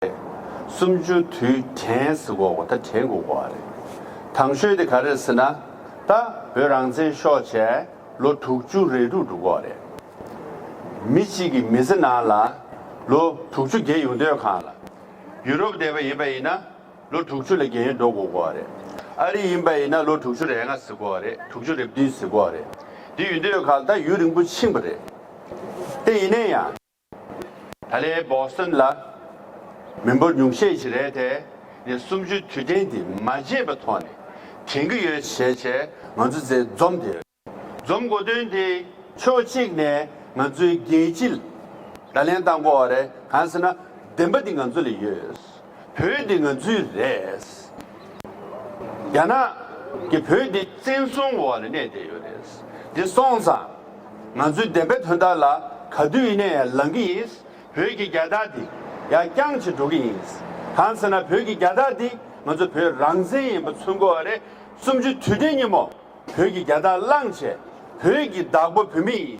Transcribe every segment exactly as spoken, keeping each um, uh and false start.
སུམ་ཅུ་དུས་དྲན་ཟེར་གོ་གོ་ད་དྲན་དགོས་གོ་བ་རེད། དང་ཤོས་དེ་ག་རེ་ཟེར་ན། ད་བོད་རང་བཙན་ཤོར་བྱས་ལོ་དྲུག་ཅུ་རེ་དྲུག་འགྲོ་གོ་བ་རེད། མི་གཅིག་གི་མི་ཚེ་ནང་ལ་ལོ་དྲུག་ཅུ་བརྒལ་ཡོང་དུས་གང་ལ། ཡུ་རོབ་བསྡད་པ་ཡིན་པ་ཡིན་ན་ལོ་དྲུག་ཅུ་ལས་བརྒལ་ཡོང་འགྲོ་དགོས་གོ་བ་རེད། ཨ་རི་ཡིན་པ་ཡིན་ན་ལོ་དྲུག་ཅུ་རེ་ལྔ་ཟེར་གོ་བ་རེད། དྲུག་ཅུ་རེ་བདུན་ཟེར་གོ་བ་རེད། དེ་ཡོང་དུས་གང་ལ་ད་ཡུན་རིང་པོ་ཕྱིན་པ་རེད། དེ་ཡིན་ན་ཡང་། ད་ལན་བོ་སི་ཊོན་ལ་མི་འབོར་ཉུང་ཤས་ཤིག་རེད་དེ། ནས་སུམ་ཅུ་དུས་དྲན་འདི་མ་བརྗེད་པའི་ཐོག་ནས་དྲན་གྱི་ཡོད་བྱས་བྱས་ང་ཚོ་ཚོས་འཛོམས་ཏེ་ཡོད། འཛོམས་དགོས་དོན་དེ་ཕྱོགས་གཅིག་ནས་ང་ཚོའི་རྒྱལ་སྤྱི་ལ་བརྡ་ལན་བཏང་དགོས་པ་རེད། གང་ཟེར་ན་བདེན་པ་འདི་ང་ཚོ་ལ་ཡོད། བོད་འདི་ང་ཚོའི་རེད། རྒྱ་ནག་གིས་བོད་འདི་བཙན་བཟུང་འོག་ལ་གནས་བསྡད་ཡོད་རེད། འདི་སོང་ཙང་ང་ཚོའི་བདེན་པའི་དོན་དག་ལ་ག་དུས་ཡིན་ནའི་ཡང་ལངས་ཀྱི་ཡིན། བོད་ཀྱི་རྒྱལ་དར་འདི་ཡར་བརྐྱངས་བྱས་འགྲོ་གི་ཡིན། གང་ཟེར་ན་བོད་ཀྱི་རྒྱལ་དར་འདི་ང་ཚོ་བོད་རང་བཙན་ཡིན་པ་མཚོན་དགོས་པ་རེད། སུམ་ཅུ་དུས་དྲན་ཉིན་མོ་བོད་ཀྱི་རྒྱལ་དར་བླངས་བྱས་བོད་ཀྱི་བདག་པོ་བོད་མི་ཡིན།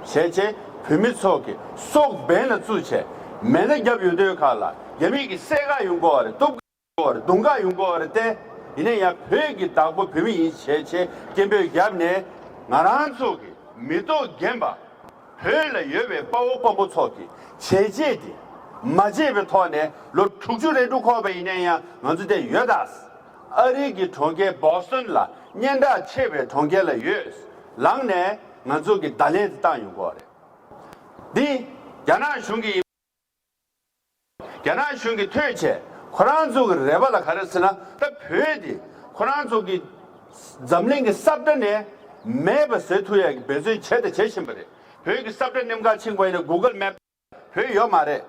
བྱས་བྱས་བོད་མི་ཚོ་གི་སྲོག་འབེན་ལ་བཙུགས་བྱས་མེ་མདའ་བརྒྱབ་ཡོང་དུས་གང་ལ་རྒྱ་མི་གི་བསད་ག་ཡོང་གོ་བ་རེད། གཏུབ་གོ་བ་རེད། རྡུང་ག་ཡོང་གོ་བ་རེད་དེ། ཡིན་ན་ཡང་བོད་ཀྱི་བདག་པོ་བོད་མི་ཡིན་བྱས་བྱས་སྐད་འབོད་བརྒྱབ་ནས་ང་རང་ཚོ་གི་མི་ཐོག་རྒན་པ་བོད་ལ་ཡོད་པའི་དཔའ་བོ་དཔའ་མོ་ཚོ་གི་བྱས་རྗེས་དེ་མ་བརྗེད་པའི་ཐོག་ནས་ལོ་དྲུག་ཅུ་རེ་དྲུག་འཁོར་བ་ཡིན་ན་ཡང་ང་ཚོ་དེ་ཡོད་ད། ཨ་རི་གི་གྲོང་ཁྱེར་བོ་སི་ཊོན་ལ་སྙན་གྲགས་ཆེ་བའི་གྲོང་ཁྱེར་ལ་ཡོད། ལངས་ནས་ང་ཚོ་གི་བརྡ་ལན་དེ་བཏང་ཡོང་གི་ཡོད་རེད། འདི་རྒྱ་ནག་གཞུང་གི་རྒྱ་ནག་གཞུང་གིས་ཐོས་བྱས་ཁོ་རང་ཚོ་གི་རེ་བ་ལ་ག་རེ་ཟེར་ན། ད་བོད་འདི་ཁོ་རང་ཚོ་གི་འཛམ་གླིང་གི་ས་བཀྲ་ནས་མེད་པ་བཟོ་ཐུབ་ཡག་གི་འབད་བརྩོན་བྱས་དང་བྱེད་བཞིན་པ་རེད། བོད་ཀྱི་ས་བཀྲ་གནམ་ཁར་ཕྱིན་པ་ཡིན་ན་གུ་གལ་མེབ་བོད་ཡོད་མ་རེད།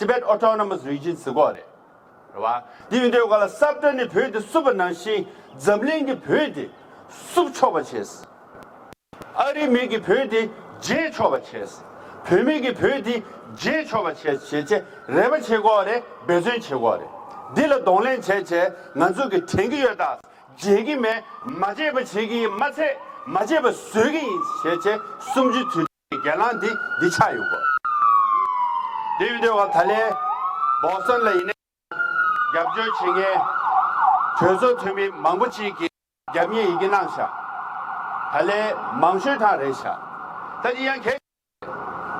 Tibet Autonomous Region ཟེར་གོ་རེད། རེད་བ། འདི་ཡིན་དུས་ག་ལ་ས་བཀྲ་ནས་བོད་འདི་བསུབ་པ་ནང་བཞིན་འཛམ་གླིང་གི་བོད་འདི་བསུབ་ཆོག་པ་བྱས། ཨ་རི་མི་གི་བོད་འདི་བརྗེད་ཆོག་པ་བྱས། བོད་མི་གི་བོད་འདི་བརྗེད་ཆོག་པ་བྱས་བྱས་བྱས་རེ་བ་བྱེད་དགོས་རེད། འབད་བརྩོན་བྱེད་དགོས་རེད། འདི་ལ་གདོང་ལེན་བྱས་བྱས་ང་ཚོ་གི་དྲན་གི་ཡོད་ད། བརྗེད་གི་མེད། མ་བརྗེད་པ་བྱེད་གི་ཡིན་མ་ཚད་མ་བརྗེད་པ་བཟོ་གི་ཡིན་བྱས་བྱས་སུམ་ཅུ་དུས་དྲན་གྱི་སྒེར་ལངས་འདི་འདི་ཆགས་ཡོད་དགོས། དེ་ཡིན་དུས་ག་ད་ལན་བོ་སི་ཊོན་ལ་ཡིན་ནའི་རྒྱབ་སྐྱོར་བྱེད་མཁན་གྲོས་ཚོགས་འཐུས་མི་མང་པོ་ཅིག་གིས་རྒྱབ་གཉེར་ཡི་གེ་གནང་ཤག་ད་ལན་མང་ཤོས་ཐག་རེད་ཤག་ད་ཅི་ཡང་གལ།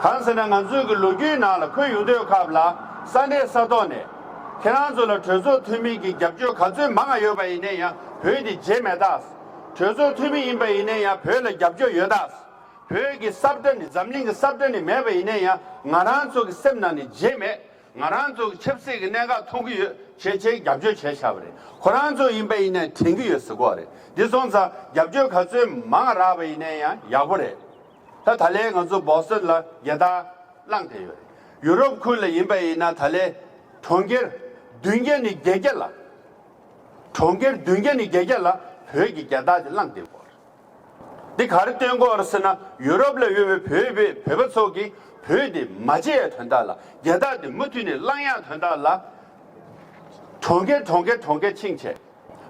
གང་ཟེར་ན་ང་ཚོའི་གི་ལོ་རྒྱུས་ནང་ལ་འཁོད་ཡོང་དུས་སྐབས་ལ་ས་གནས་ས་ཐོག་ནས་ཁྱེད་རང་ཚོ་ལ་གྲོས་ཚོགས་འཐུས་མི་གི་རྒྱབ་སྐྱོར་ག་ཚོད་མང་ང་ཡོད་པ་ཡིན་ན་ཡང་བོད་འདི་བརྗེད་མེད་ད། གྲོས་ཚོགས་འཐུས་མི་ཡིན་པ་ཡིན་ན་ཡང་བོད་ལ་རྒྱབ་སྐྱོར་ཡོད་ད། བོད་ཀྱི་ས་བཀྲ་ནི་འཛམ་གླིང་གི་ས་བཀྲ་ནི་མེད་པ་ཡིན་ན་ཡང་ང་རང་ཚོ་གི་སེམས་ནང་ནས་བརྗེད་མེད། ང་རང་ཚོ་གི་ཆབ་སྲིད་ཀྱི་གནད་འགག་མཐོང་གི་ཡོད་བྱས་བྱས་རྒྱབ་སྐྱོར་བྱས་བཞག་པ་རེད། ཁོ་རང་ཚོ་ཡིན་པ་ཡིན་ན་དྲན་གི་ཡོད་ཟེར་གོ་རེད། འདི་སོང་ཙང་རྒྱབ་སྐྱོར་ག་ཚོད་མང་རག་པ་ཡིན་ན་ཡང་ཡག་པོ་རེད། ད་ད་ལན་ང་ཚོ་བོ་སི་ཊོན་ལ་རྒྱལ་དར་བསླངས་བསྡད་ཡོད་རེད། ཡུ་རོབ་ཁུལ་ལ་ཡིན་པ་ཡིན་ན་ད་ལན་གྲོང་ཁྱེར་བདུན་བརྒྱ་ནས་བརྒྱད་བརྒྱ་ལ། གྲོང་ཁྱེར་བདུན་བརྒྱ་ནས་བརྒྱད་བརྒྱ་ལ་བོད་ཀྱི་རྒྱལ་དར་དེ་བསླངས་བསྡད་ཡོད་རེད། འདི་ག་རེ་སྟོན་གྱི་ཡོད་རེད་ཟེར་ན་ཡུ་རོབ་ལ་ཡོད་པའི་བོད་པའི་བོད་པ་ཚོ་གིས་བོད་དེ་མ་བརྗེད་ཡ་དོན་དག་ལ་རྒྱལ་དར་དེ་མུ་མཐུད་ནས་བསླང་ཡ་དོན་དག་ལ་གྲོང་ཁྱེར་གྲོང་ཁྱེར་གྲོང་ཁྱེར་ཕྱིན་བྱས་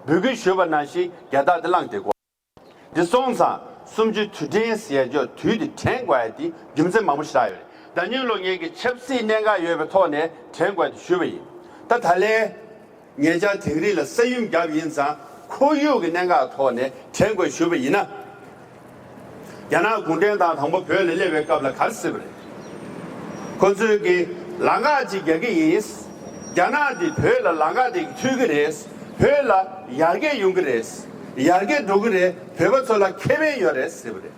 འབོད་སྐུལ་ཞུས་པ་ནང་བཞིན་རྒྱལ་དར་དེ་བསླངས་བསྡད་ཀྱི་ཡོད། འདི་སོང་ཙང་སུམ་ཅུ་དུས་དྲན་ཟེར་ཡ་ཅོག་དུས་དེ་དྲན་དགོས་ཡ་དེ་རྒྱུ་མཚན་མང་པོ་ཞིག་རག་ཡོད་རེད། ད་ཉིན་ལོ་ངེད་ཀྱི་ཆབ་སྲིད་གནད་འགག་ཡོད་པའི་ཐོག་ནས་དྲན་དགོས་ཡ་དེ་ཞུས་པ་ཡིན། ད་ད་ལན། ངེད་ཅག་དིང་རི་ལ་ས་ཡོམ་བརྒྱབ་ཡིན་ཙང་ཁོར་ཡུག་གི་གནད་འགག་ཐོག་ནས་དྲན་དགོས་ཞུས་པ་ཡིན་ན། རྒྱ་ནག་གུང་ཁྲན་ཏང་དང་པོ་བོད་ལ་སླེབས་པའི་སྐབས་ལ་ག་རེ་ཟེར་བ་རེད། ཁོ་ཚོས་ཀྱི་ལམ་ཁ་ཅིག་རྒྱག་གི་ཡིན། རྒྱ་ནག་འདི་བོད་ལ་ལམ་ཁ་དེ་མཐུད་ཀྱི་རེད། བོད་ལ་ཡར་རྒྱས་ཡོང་གི་རེད། ཡར་རྒྱས་འགྲོ་གི་རེད། བོད་པ་ཚོ་ལ་ཁེ་ཕན་ཡོད་རེད་ཟེར་བ་རེད།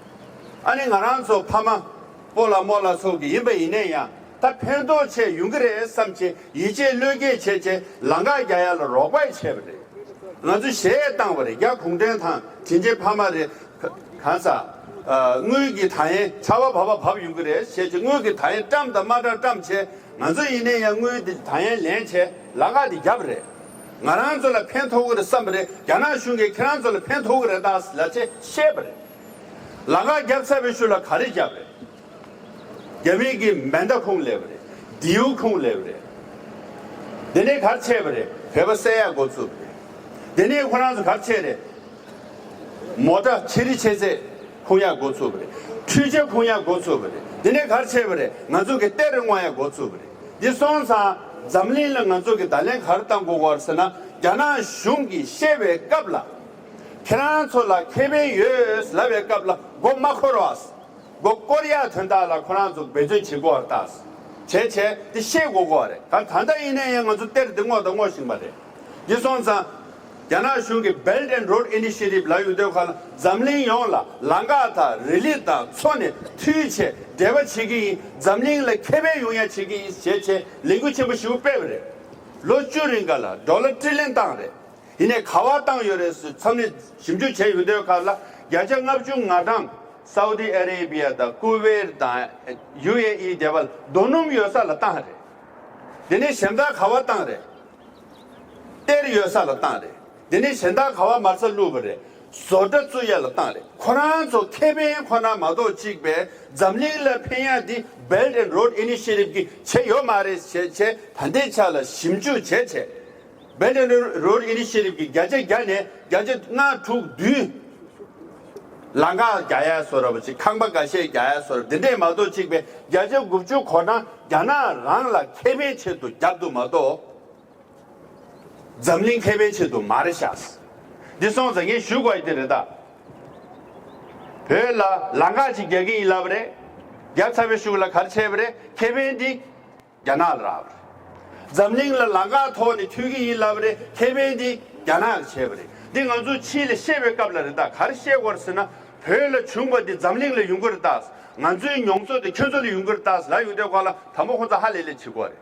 ཨ་ནི་ང་རང་ཚོ་ཕ་མ་སྤོ་ལགས་རྨོ་ལགས་ཚོ་གི་ཡིན་པ་ཡིན་ནའི་ཡང་ད་ཕན་ཐོགས་ཆེ་ཡོང་གི་རེད་བསམ་བྱས་ཡིད་ཆེས་བློས་འགེལ་བྱས་བྱས་ལམ་ཁ་རྒྱག་ཡ་ལ་རོགས་པ་བྱས་པ་རེད། ང་ཚོ་གཞས་བཏང་བ་རེད། རྒྱ་གུང་ཁྲན་ཏང་དྲིན་ཅན་ཕ་མ་རེད། ག་གང་ཟག་ཨ་དངུལ་གྱི་ཐག་ཡན་ཆར་པ་བབས་པ་བབས་ཡོང་གི་རེད་བྱས་བྱས་དངུལ་གྱི་ཐག་ཡན་བཀྲམ་དང་མ་བཀྲམ་བཀྲམ་བྱས་ང་ཚོ་ཡིན་ནའི་ཡང་དངུལ་དེ་ཐག་ཡན་ལེན་བྱས་ལམ་ཁ་དེ་བརྒྱབ་པ་རེད། ང་རང་ཚོ་ལ་ཕན་ཐོགས་ཀྱི་རེད་བསམ་པ་རེད། རྒྱ་ནག་གཞུང་གིས་ཁྱེད་རང་ཚོ་ལ་ཕན་ཐོགས་ཀྱི་རེད་ད་ལབ་བྱས་བཤད་པ་རེད། ལམ་ཁ་བརྒྱབ་ཚར་བའི་ཤུལ་ལ་ག་རེ་བརྒྱབ་རེད། རྒྱ་མི་གིས་མེ་མདའ་ཁུངས་ལེན་པ་རེད། མདེའུ་ཁུངས་ལེན་པ་རེད། དེ་ནས་ག་རེ་བྱས་པ་རེད། བོད་པ་བསད་ཡག་འགོ་བཙུགས་པ་རེད། དེ་ནས་ཁོ་རང་ཚོ་ག་རེ་བྱས་རེད། མོ་ཊ་ཆེ་རི་ཆེ་ཚད་ཁུངས་ཡག་འགོ་བཙུགས་པ་རེད། འཕྲུལ་ཆས་ཁུངས་ཡག་འགོ་བཙུགས་པ་རེད། དེ་ནས་ག་རེ་བྱས་པ་རེད། ང་ཚོ་གི་གཏེར་རི་སྔོག་ཡག་འགོ་བཙུགས་པ་རེད། འདི་སོང་ཙང་ འཛམ་གླིང་ལ་ང་ཚོ་གི་བརྡ་ལན་ག་རེ་བཏང་དགོས་ཀྱི་ཡོད་ཟེར་ན། རྒྱ་ནག་གཞུང་གིས་བཤད་པའི་སྐབས་ལ། ཁྱེད་རང་ཚོ་ལ་ཁེ་ཕན་ཡོད་ལབ་པའི་སྐབས་ལ་མགོ་མ་འཁོར་བ། མགོ་སྐོར་ཡག་དོན་དག་ལ་ཁོ་རང་ཚོ་འབད་བརྩོན་བྱེད་དགོས་པ་རེད་ད། བྱས་བྱས་དེ་ཤེས་དགོས་ཀྱི་ཡོད་རེད། ག་ད་ལྟ་ཡིན་ན་ཡང་ང་ཚོ་གཏེར་འདི་སྔོག་དང་སྔོག་བཞིན་པ་རེད། འདི་སོང་ཙང་། རྒྱ་ནག་གཞུང་གིས་Belt and Road Initiative ལབ་ཡོང་དུས་ཁ་ལ་འཛམ་གླིང་ཡོངས་ལ་ལམ་ཁ་དང་རི་ལི་དང་མཚོ་ནས་མཐུད་བྱས་འབྲེལ་བ་བྱེད་ཀྱི་ཡིན། འཛམ་གླིང་ལ་ཁེ་ཕན་ཡོང་ཡ་བྱེད་ཀྱི་ཡིན་ཞེས་བྱས་ལས་འགུལ་ཆེན་པོ་ཞེ་པོ་སྤེལ་བ་རེད། ལོ་བཅུ་རིང་ག་ལ་ཌོ་ལར་ཊི་རི་ལི་ཡོན་བཏང་རེད། ཡིན་ནའི་ག་བ་བཏང་ཡོད་རེད་ཟེར་ཚང་མས་ཞིབ་འཇུག་བྱས་ཡོང་དུས་ཁ་ལ་བརྒྱ་ཆ་ལྔ་བཅུ་ང་གྲངས་སའུ་ཏི་ཨ་རེ་བི་ཡ་དང་ཀུ་ཝེར་དང་ཡུ་ཨེ་ཨི་དེ་བ་ལ་རྡོ་སྣུམ་ཡོད་ས་ལ་བཏང་རེད། དེ་ནས་གཞན་དག་ག་བ་བཏང་རེད། གཏེར་ཡོད་ས་ལ་བཏང་རེད། དེ་ནས་གཞན་དག་ག་བ་མར་ས་བླུགས་པ་རེད། བཟོ་གྲྭ་བཙུགས་ཡ་ལ་བཏང་རེད། ཁོ་རང་ཚོ་ཁེ་ཕན་ཁོ་ན་མ་གཏོགས་གཅིག་པའི་འཛམ་གླིང་ལ་ཕན་ཡ་འདི་Belt and Road Initiative གིས་བྱས་ཡོད་མ་རེད་ཞེས་བྱས་ད་ལྟའི་ཆ་ལ་ཞིབ་འཇུག་བྱས་བྱས། Belt and Road Initiative གིས་བརྒྱ་ཆ་བརྒྱ་ནས་བརྒྱ་ཆ་ལྔ་དྲུག་བདུན། ལམ་ཁ་རྒྱག་ཡ་བཟོ་འདྲ་པོ་ཅིག་ཁང་པ་འགའ་ཤས་རྒྱག་ཡ་བཟོ་འདྲ་འདི་འདྲས་མ་གཏོགས་གཅིག་པའི་བརྒྱ་ཆ་དགུ་བཅུ་གོ་གྲངས་རྒྱ་ནག་རང་ལ་ཁེ་ཕན་ཆེད་དུ་རྒྱབ་འདུག་མ་གཏོགས། འཛམ་གླིང་ཁེ་ཕན་ཆེད་དུ་མ་རེད་ཤག་འདི་སོང་ཙང་ངས་ཞུ་དགོས་ཡ་དེ་རེད་ད། བོད་ལ་ལམ་ཁ་ཅིག་རྒྱག་གི་ཡིན་ལབ་རེད། རྒྱབ་ཚར་བའི་གཞུག་ལ་ག་རེ་བྱས་པ་རེད། ཁེ་ཕན་འདི་རྒྱ་ནག་ལ་རག་པ་རེད། འཛམ་གླིང་ལ་ལམ་ཁ་ཐོག་ནས་མཐུད་ཀྱི་ཡིན་ལབ་རེད། ཁེ་ཕན་འདི་རྒྱ་ནག་གིས་བྱས་པ་རེད། འདི་ང་ཚོ་ཕྱི་ལ་བཤད་པའི་སྐབས་ལ་རེད་ད། ག་རེ་བཤད་དགོས་རེད་ཟེར་ན། བོད་ལ་བྱུང་བ་འདི་འཛམ་གླིང་ལ་ཡོང་གི་རེད་ད། ང་ཚོའི་མྱོང་ཚོར་འདི་ཁྱོད་ཚོ་ལ་ཡོང་གི་རེད་ད་ལབ་ཡོང་དུས་སྐབས་ལ་དང་པོ་ཁོང་ཚོ་ཧ་ལས་ལས་བྱེད་དགོས་རེད།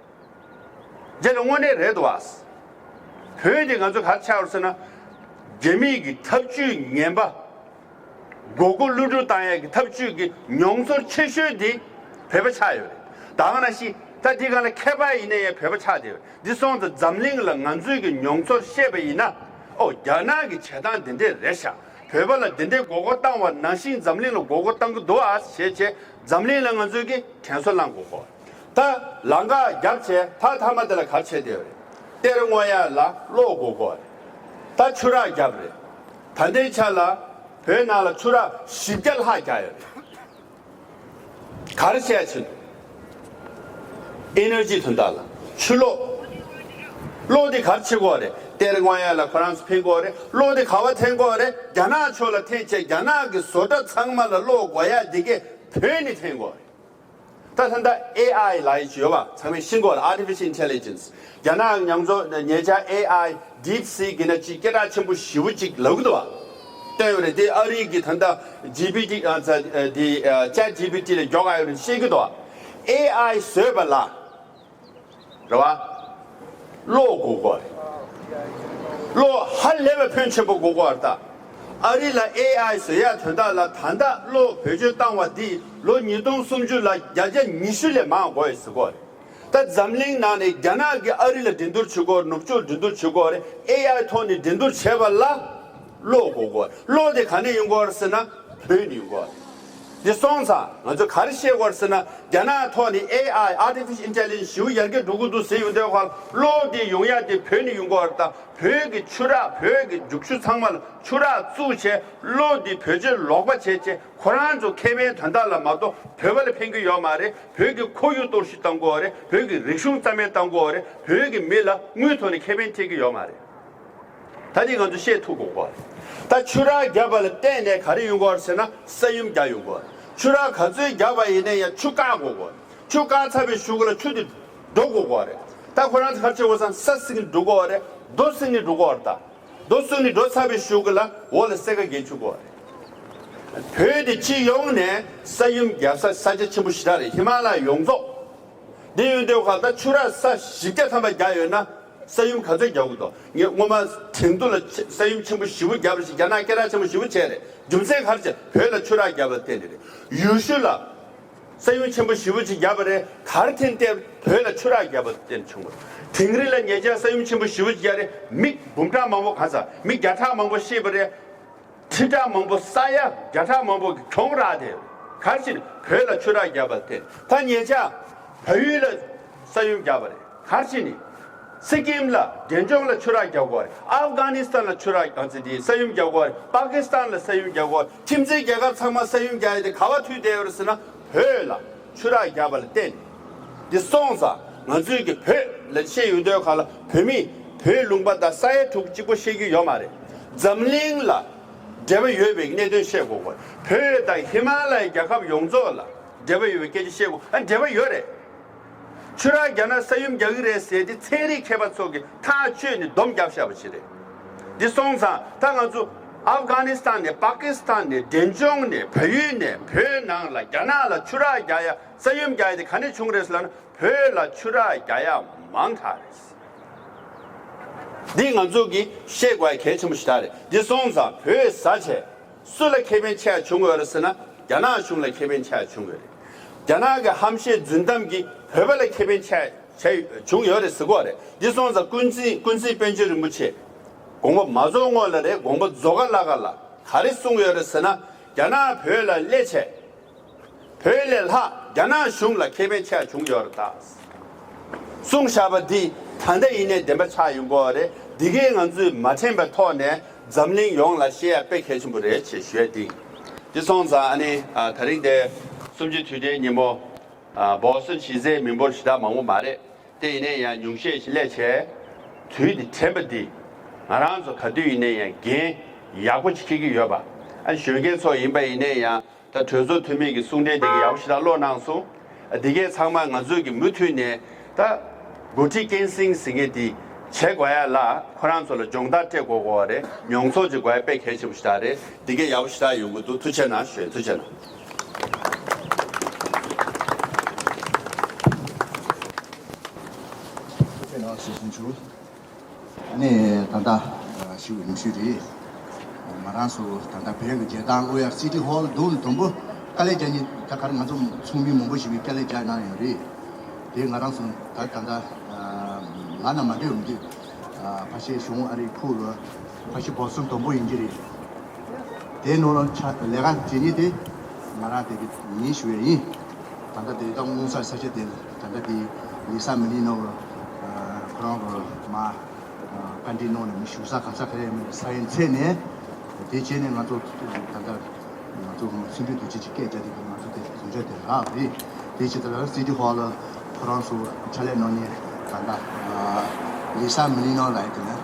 རྗེས་ལ་དངོས་གནས་རེད་འདུག་བ། བོད་འདི་ང་ཚོ་ག་རེ་ཆགས་ཡོད་ཟེར་ན། རྒྱ་མིའི་གི་ཐབས་ཇུས་ངན་པ། མགོ་སྐོར་ཀླུ་སྒྲུབ་བཏང་ཡས་ཀྱི་ཐབས་ཇུས་ཀྱི་མྱོང་ཚོར་ཆེ་ཤོས་འདི་བོད་པ་ཆགས་ཡོད་རེད། ད་ག་ནང་བཞིན་ད་འདི་ག་ལ་མཁས་པ་ཡིན་ན་ཡང་བོད་པ་ཆགས་བསྡད་ཡོད་རེད། འདི་སོང་ཙང་འཛམ་གླིང་ལ་ང་ཚོའི་གི་མྱོང་ཚོར་བཤད་པ་ཡིན་ན། ཨོ་རྒྱ་ནག་གི་བྱེད་སྟངས་འདི་འདྲས་རེད་ཤག་བོད་པ་ལ་འདི་འདྲས་མགོ་སྐོར་བཏང་བ་ནང་བཞིན་འཛམ་གླིང་ལ་མགོ་སྐོར་བཏང་གི་འདུག་ཨ་ཞེས་བྱས་འཛམ་གླིང་ལ་ང་ཚོས་ཀྱི་དྲན་གསོ་བསླང་དགོས་གོ། ད་ལམ་ཁ་རྒྱབ་བྱས་ད་མཐའ་མ་དེ་ལ་ག་རེ་བྱས་བསྡད་ཡོད་རེད། གཏེར་སྔོག་ཡ་ལ་གློག་དགོས་གོ་རེད། ད་ཆུ་རགས་རྒྱབ་རེད། ད་ལྟའི་ཆ་ལ་བོད་ནང་ལ་ཆུ་རགས་བཞི་བརྒྱ་ལྷག་རྒྱག་ཡོད་རེད། ག་རེ་བྱས་ཕྱིན། ཨེ་ནར་ཇི་དོན་དག་ལ་ཆུ་གློག་གློག་འདི་ག་རེ་བྱེད་དགོས་རེད། གཏེར་སྔོག་ཡ་ལ་ཁོ་རང་ཚོ་ཕན་དགོས་རེད། གློག་འདི་ག་བ་འཐེན་དགོས་རེད། རྒྱ་ནག་ཕྱོགས་ལ་འཐེན་བྱས་རྒྱ་ནག་གི་བཟོ་གྲྭ་ཚང་མ་ལ་གློག་དགོས་ཡ་འདི་གས་བོད་ནས་འཐེན་དགོས་རེད། ད་ད་ལྟ་ཨེ་ཨའི་ལབ་ཡ་ཅིག་ཡོད་པ་ཚང་མས་ཤེས་ཀྱི་ཡོད་རེད། Artificial Intelligence རྒྱ་ནག་ཉམས་ཚོ་ཉེ་ཆར་ཨེ་ཨའི་ཌིབ་སིག་ཡིན་ན་ཅིག་སྐད་གྲགས་ཆེན་པོ་ཞེ་པོ་ཅིག་ལབ་ཀྱི་འདུག་བ། བཏོན་ཡོད་རེད། དེ་ཨ་རི་གི་ད་ལྟ་ཇི་པི་ཊི་ཨ་ཙ་དེ་ཅེཊ་ཇི་པི་ཊི་ལ་མགྱོགས་ཡོད་རེད་བཤད་ཀྱི་འདུག་བ། ཨེ་ཨའི་བཟོས་པ་ལ། རེད་བ། གློག་དགོས་ཀྱི་ཡོད་རེད། གློག་ཧ་ལས་པའི་ཕོན་ཆེན་པོ་དགོས་ཀྱི་ཡོད་རེད་ད། ཨ་རི་ལ་ཨེ་ཨའི་བཟོ་ཡ་དོན་དག་ལ་ད་ལྟ་གློག་བེད་སྤྱོད་བཏང་བ་འདིས་ལོ་ཉིས་སྟོང་སུམ་ཅུ་ལ་བརྒྱ་ཆ་ཉི་ཤུ་ལས་མང་དགོས་ཡོད་ཟེར་གྱི་ཡོད་རེད། ད་འཛམ་གླིང་ནང་ནས་རྒྱ་ནག་གིས་ཨ་རི་ལ་འགྲན་བསྡུར་བྱེད་ཀྱི་ཡོད་རེད། ནུབ་ཕྱོགས་འགྲན་བསྡུར་བྱེད་ཀྱི་ཡོད་རེད། ཨེ་ཨའི་ཐོག་ནས་འགྲན་བསྡུར་བྱས་པ་ལ་གློག་དགོས་ཀྱི་ཡོད་རེད། གློག་དེ་ག་ནས་ཡོང་གི་ཡོད་རེད་ཟེར་ན་བོད་ནས་ཡོང་གི་ཡོད་རེད། འདི་སོང་ཙང་ང་ཚོས་ག་རེ་བཤད་དགོས་རེད་ཟེར་ན། རྒྱ་ནག་ཐོག་ནས་ཨེ་ཨའི་Artificial Intelligence ཞེ་པོ་ཡར་རྒྱས་འགྲོ་གི་འདུག་ཟེར་ཡོང་དུས་ཁར་གློག་འདི་ཡོང་ཡ་དེ་བོད་ནས་ཡོང་གི་ཡོད་རེད་ད། བོད་ཀྱི་ཆུ་རགས་བོད་ཀྱི་རྒྱུག་ཆུ་ཚང་མ་ལ་ཆུ་རགས་བཙུགས་བྱས་གློག་འདི་བེད་སྤྱོད་ལོག་པ་བྱས་བྱས་ཁོ་རང་ཚོ་ཁེ་ཕན་དོན་དག་ལ་མ་གཏོགས་བོད་པ་ལ་ཕན་གྱི་ཡོད་མ་རེད། བོད་ཀྱི་ཁོར་ཡུག་གཏོར་བཤིག་བཏང་གི་ཡོད་རེད། བོད་ཀྱི་རིག་གཞུང་རྩ་མེད་བཏང་གི་ཡོད་རེད། བོད་ཀྱི་མི་ལ་དངུལ་ཐོག་ནས་ཁེ་ཕན་ཐེབས་ཀྱི་ཡོད་མ་རེད། ད་འདི་ང་ཚོ་བཤད་ཐུབ་དགོས་ཀྱི་རེད། ད་ཆུ་རགས་བརྒྱབ་པ་ལ་བརྟེན་ནས་ག་རེ་ཡོང་གི་ཡོད་རེད་ཟེར་ན་ས་ཡོམ་རྒྱག་ཡོང་གི་ཡོད་རེད། ཆུ་རགས་ག་ཚོད་བརྒྱབ་པ་ཡིན་ན་ཡང་ཆུ་བཀག་དགོས་ཀྱི་ཡོད་རེད། ཆུ་བཀག་ཚར་བའི་གཞུག་ལ་ཆུ་དེ་འགྲོ་དགོས་ཀྱི་ཡོད་རེད། ད་ཁོ་རང་ཚོ་ག་རེ་བྱེད་དགོས་ཟེར་ན་ས་བསྲིངས་ནས་འགྲོ་དགོས་ཀྱི་ཡོད་རེད། རྡོ་བསྲིངས་ནས་འགྲོ་དགོས་ཀྱི་ཡོད་རེད་ད། རྡོ་བསྲིངས་ནས་འགྲོ་ཚར་བའི་གཞུག་ལ་འོག་ལ་སེར་ཀ་འགྱེལ་བཅུག་དགོས་རེད། བོད་དེ་སྤྱི་ཡོངས་ནས་ས་ཡོམ་རྒྱག་ས་ས་ཆ་ཆེན་པོ་ཞེ་དྲག་རེད། ཧི་མ་ལ་ཡ་ཡོངས་རྫོགས། འདི་ཡོང་དུས་ཁར་ད་ཆུ་རགས་ས་བཞི་བརྒྱ་ཐམ་པ་རྒྱག་ཡོད་ན་ས་ཡོམ་ག་ཚོད་རྒྱག་གི་འདུག་ངས་སྔོན་མ་ཁྲིན་ཏུ་ལ་ཆེ་ས་ཡོམ་ཆེན་པོ་ཞེ་པོ་བརྒྱབ་རེད་ཞེས། རྒྱ་ནག་སྐད་གྲགས་ཆེན་པོ་ཞེ་པོ་བྱས་རེད། རྒྱུ་མཚན་ག་རེ་བྱས། བོད་ལ་ཆུ་རགས་བརྒྱབ་པ་བརྟེན་ནས་རེད། ཡུལ་ཤུལ་ལ་ས་ཡོམ་ཆེན་པོ་ཞེ་པོ་ཅིག་བརྒྱབ་པ་རེད། ག་རེ་བརྟེན་ཏེ་བོད་ལ་ཆུ་རགས་བརྒྱབ་པ་བརྟེན་བྱུང་བ་རེད། དིང་རི་ལ་ཉེ་ཆར་ས་ཡོམ་ཆེན་པོ་ཞེ་པོ་ཅིག་བརྒྱབ་རེད། མི་འབུམ་ཕྲག་མང་པོ་གང་ས་མི་བརྒྱ་ཕྲག་མང་པོ་ཤི་བ་རེད། ཁྲི་ཕྲག་མང་པོ་ས་ཡ་བརྒྱ་ཕྲག་མང་པོ་གི་གྱོང་རག་དེ། ག་རེ་བྱས་ནས་བོད་ལ་ཆུ་རགས་བརྒྱབ་པ་དེ། ད་ཉེ་ཆར་བལ་ཡུལ་ལ་ས་ཡོམ་བརྒྱབ་པ་རེད། ག་རེ་བྱས་ནས་སི་ཀིམ་ལ་འབྲས་ལྗོངས་ལ་ཆུ་རགས་བརྒྱབ་དགོས་རེད། ཨབ་གྷ་ནི་སི་ཐན་ལ་ཆུ་རགས་གང་ཚེ་དེ་ས་ཡོམ་བརྒྱབ་དགོས་རེད། པ་ཀི་སི་ཐན་ལ་ས་ཡོམ་བརྒྱབ་དགོས་རེད། ཁྱིམ་མཚེས་རྒྱལ་ཁབ་ཚང་མ་ས་ཡོམ་བརྒྱབ་ཡ་དེ་ག་བ་མཐུད་བསྡད་ཡོད་རེད་ཟེར་ན་བོད་ལ་ཆུ་རགས་བརྒྱབ་པ་ལ་བརྟེན། འདི་སོང་ཙང་ ང་ཚོའི་གི་བོད་ལ་བཤད་ཡོང་དུས་ག་ལ་བོད་མི་བོད་ལུང་པ་དང་ས་ཡ་དྲུག་གཅིག་པོ་བཤད་རྒྱུ་ཡོད་མ་རེད། འཛམ་གླིང་ལ་འབྲེལ་བ་ཡོད་པའི་གནད་དོན་བཤད་དགོས་གོ། བོད་དང་ཧི་མ་ལ་ཡའི་རྒྱལ་ཁབ་ཡོངས་རྫོགས་ལ་འབྲེལ་བ་ཡོད་པའི་སྐད་ཆ་བཤད་དགོས། ཨ་འབྲེལ་བ་ཡོད་རེད། ཆུ་རགས་རྒྱག་ན་ས་ཡོམ་རྒྱག་གི་རེད་ཟེར་དེ་ཚན་རིག་མཁས་པ་ཚོ་གིས་ཐག་གཅོད་ནས་སྡོམ་རྒྱབ་བཞག་པ་ཞིག་རེད། འདི་སོང་ཙང་ད་ང་ཚོ་ཨབ་གྷ་ནི་སི་ཐན་ནས་པ་ཀི་སི་ཐན་ནས་འབྲས་ལྗོངས་ནས་བལ་ཡུལ་ནས་བོད་ནང་ལ་རྒྱ་ནག་ལ་ཆུ་རགས་རྒྱག་ཡ་ས་ཡོམ་རྒྱག་ཡ་དེ་ག་ནས་བྱུང་རེད་ཟེར་ལབ་ན། བོད་ལ་ཆུ་རགས་རྒྱག་ཡ་མང་དྲགས་རེད། འདི་ང་ཚོ་གིས་ཤེས་དགོས་ཡ་གལ་ཆེན་པོ་ཞིག་ད་རེད། འདི་སོང་ཙང་བོད་ཟ་བྱས་སུ་ལ་ཁེ་ཕན་ཆེ་བ་བྱུང་ཡོད་རེད་ཟེར་ན། རྒྱ་ནག་གཞུང་ལ་ཁེ་ཕན་ཆེ་བ་བྱུང་ཡོད་རེད། རྒྱ་ནག་གི་ཧམ་བཤད་རྫུན་གཏམ་གྱིས་བོད་པ་ལ་ཁེ་ཕན་ཆེ་ཆེ་བྱུང་ཡོད་རེད་ཟེར་གོ་རེད། འདི་སོང་ཙང་ཀུན་གཟིགས་ཀུན་གཟིགས་པཎ་ཆེན་རིན་པོ་ཆེ་དགོངས་པ་མ་རྫོགས་སྔོན་ལ་རེད། དགོངས་པ་རྫོགས་ག་ལ་ག་ལ་ག་རེ་གསུངས་ཡོད་རེད་ཟེར་ན། རྒྱ་ནག་བོད་ལ་སླེབས་བྱས། བོད་ལས་ལྷག་རྒྱ་ནག་གཞུང་ལ་ཁེ་ཕན་ཆེ་བ་བྱུང་ཡོད་རེད་ད། གསུངས་བཞག་པ་འདི་ད་ལྟ་ཡིན་ནའི་བདེན་པ་ཆགས་ཡོང་གི་ཡོད་རེད། འདི་གས་ང་ཚོས་མ་དྲན་པའི་ཐོག་ནས་འཛམ་གླིང་ཡོངས་ལ་བཤད་ཡ་དཔེ་གལ་ཆེན་པོ་རེད་ཅེས་ཞུ་ཡ་འདི། འདི་སོང་ཙང་ཨ་ནི་ཨ་ད་རིང་དེ་གསུམ་བཅུའི་དུས་དྲན་ཉིན་མོ། ཨ་བོ་སི་ཊོན་གཞིས་རྩེའི་མི་འབོར་ཞེ་དྲག་མང་པོ་མ་རེད། དེ་ཡིན་ནའི་ཡང་ཉུང་ཤས་ཤིག་སླེབས་བྱས། དུས་འདི་དྲན་པ་འདི་ང་རང་ཚོ་ག་དུས་ཡིན་ནའི་ཡང་འགན་ཡག་པོ་ཅིག་འཁྱེར་གྱི་ཡོད་པ། ཨ་གཞོན་སྐྱེས་ཚོ་ཡིན་པ་ཡིན་ནའི་ཡང་ད་གྲོས་ཚོགས་འཐུས་མི་གི་གསུང་འཕྲིན་དེ་ག་ཡག་པོ་ཞེ་དྲག་ཀློག་གནང་སོང་། ཨ་འདི་གས་ཚང་མ་ང་ཚོས་ཀྱི་མུ་མཐུད་ནས་ད་འགོ་ཁྲིད་སྐྱེད་སྲིང་ཟེར་མཁན་འདི་བྱེད་དགོས་ཡ་ལ་ཁོ་རང་ཚོ་ལ་སྦྱོང་བརྡར་སྤྲད་དགོས་དགོས་པ་རེད། མྱོང་ཚོར་ཅིག་དགོས་ཡ་དཔེ་གལ་ཆེན་པོ་ཞེ་དྲག་རེད། འདི་གས་ཡག་པོ་ཞེ་དྲག་ཡོང་གི་འདུག་ཐུགས་རྗེ་གནང་ཞུ། ཐུགས་རྗེ་གནང་། ཨ་ནི་ད་ལྟ་ཞུ་ཉི་ཤུ་རེད། ང་རང་ཚོ་ད་ལྟ་བོད་ཀྱི་རྒྱལ་ཐང་ཨུ་ཡ་སི་ཊི་ཧོལ་མདུན་དུམ་བུ་དཀའ་ལས་རྒྱག་མཁན་ད་ག་རེ་ང་ཚོ་ཚོགས་མི་མང་པོ་ཞིག་གིས་དཀའ་ལས་རྒྱག་གནང་ཡོད་རེད། དེ་ང་རང་ཚོ་ད་ད་ལྟ་ལ་ན་མ་སྡོད་མི་འདུག་ཕ་ཤེ་གཞུང་ཨ་རིའི་ཁུལ་ལ་ཕ་ཤེ་བོ་སོན་དུམ་བུ་ཡིན་གྱི་རེད། དེའི་ནང་ལ་ཆ་ལས་ཀ་བྱེད་མཁན་དེ་ང་རང་དེ་གི་ཡིན་ཞུ་ཡས་ཡིན། ད་ལྟ་དེ་དག་སྔོན་ས་ས་ཆ་དེ་ལ་ད་ལྟ་དེ་ལི་ས་མི་ལི་ནོ་ཁོ་རང་གི་མ་བཀའ་འདྲི་གནང་ནས་མི་བཞུགས་ས་ག་ས་ག་རེ་མིན་ས་ཡིན་ཚད་ནས་དེ་བྱས་ནས་ང་ཚོ་ད་ལྟ་ང་ཚོ་སེམས་ཁྲལ་དུ་ཆེ་ཆེ་སྐད་རྒྱག་དེ་ང་ཚོ་དེ་གཟིམ་ཆ་དེ་རག་རེད། དེ་བྱས་ད་ལྟ་སི་ཊི་ཧོལ་ལ་ཁོ་རང་ཚོ་ཕྱག་ལས་གནང་མཁན་ད་ལྟ་ལི་ས་མི་ལི་ནོ་ལ་ཡི་དེ་ལ་